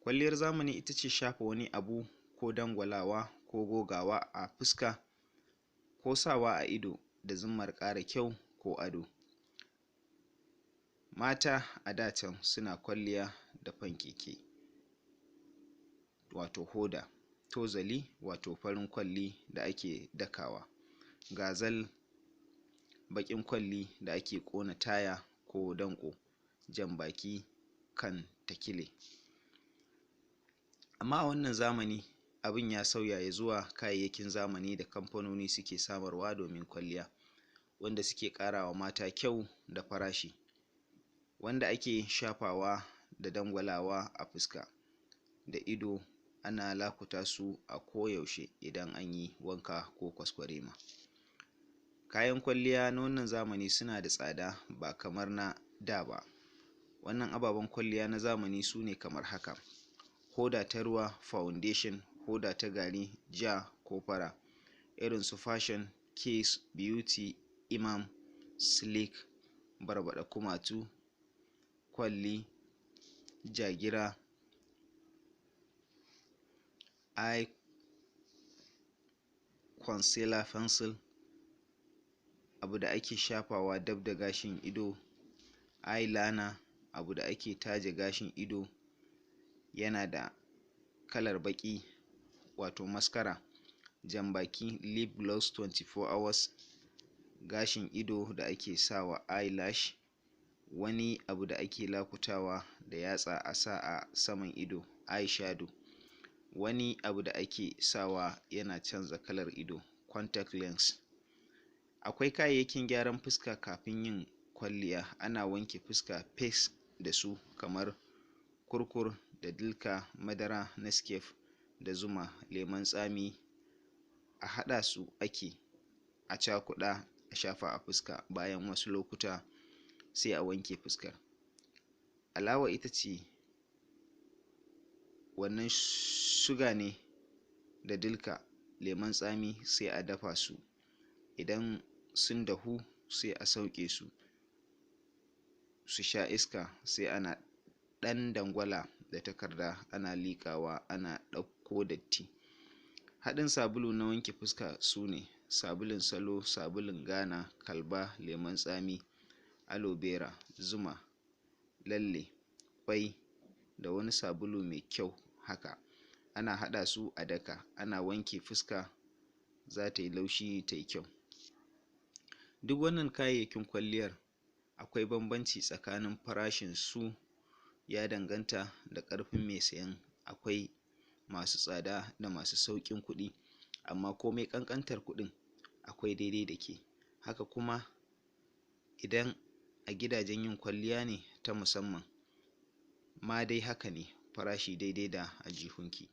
Kwalliyar zamani ita ce shafa wani abu ko dangwalawa ko gogawa a fuska ko sawa a ido da zummar ƙara kyau ko ado. Mata a da can suna kwalliya da fankeke, wato hoda, tozali wato farin kwalli da ake dakawa, gazal baƙin kwalli da ake ƙona taya ko danƙo, jan-baki kan takile. Amma a wannan zamani abin ya sauya ya zuwa kayayyakin zamani da kamfanoni suke samarwa domin kwalliya, wanda suke ƙara wa mata kyau da farashi, wanda ake shafawa da dangwalawa a fuska da ido, ana lakuta su a koyaushe idan an yi wanka ko kwaskwarima. Kayan kwalliya na wannan zamani suna da tsada ba kamar na da ba. Wannan ababen kwalliya na zamani su ne kamar haka: hoda ta ruwa foundation, hoda ta gari ja ko fara, irin su fashion, kiss, beauty, imam, sleek, barbaɗa kumatu, kwalli, jagira, eye concealer pencil, abu da ake shafawa dab da gashin ido, eyeliner, abu da ake taje gashin ido, yana da kalar baƙi wato mascara, jan-baki lip gloss 24 hours, gashin ido da ake sawa eyelash, wani abu da ake lakutawa da yatsa a sa a saman ido eyeshadow, wani abu da ake sawa yana canza kalar ido contact lens. Akwai kayayyakin gyaran fuska kafin yin kwalliya, ana wanke fuska fes da su kamar kurkur da dilka, madara, Nescafe da zuma, lemon tsami, a haɗa su ake a cakuɗa a shafa a fuska, bayan wasu lokuta sai a wanke fuskar. Alawa ita ce wannan suga ne da dilka, lemon tsami, sai a dafa su, idan sun dahu sai a sauke su, su sha iska, sai ana ɗan dangwala da takarda ana liƙawa ana ɗauko datti. Haɗin sabulu na wanke fuska su ne: sabulun salo, sabulun Ghana, kalba, lemon tsami, aloe vera, zuma, lalle, ƙwai da wani sabulu mai kyau haka. Ana haɗa su a daka, ana wanke fuska, za ta yi laushi ta yi kyau. Duk wannan kayayyakin kwalliyar akwai bambanci tsakanin farashin su, ya danganta da ƙarfin mai sayan, akwai masu tsada da masu sauƙin kuɗi, amma komai ƙanƙantar kuɗin akwai daidai da ke. Haka kuma idan a gidajen yin kwalliya ne ta musamman ma dai haka ne, farashi daidai da aljihunki.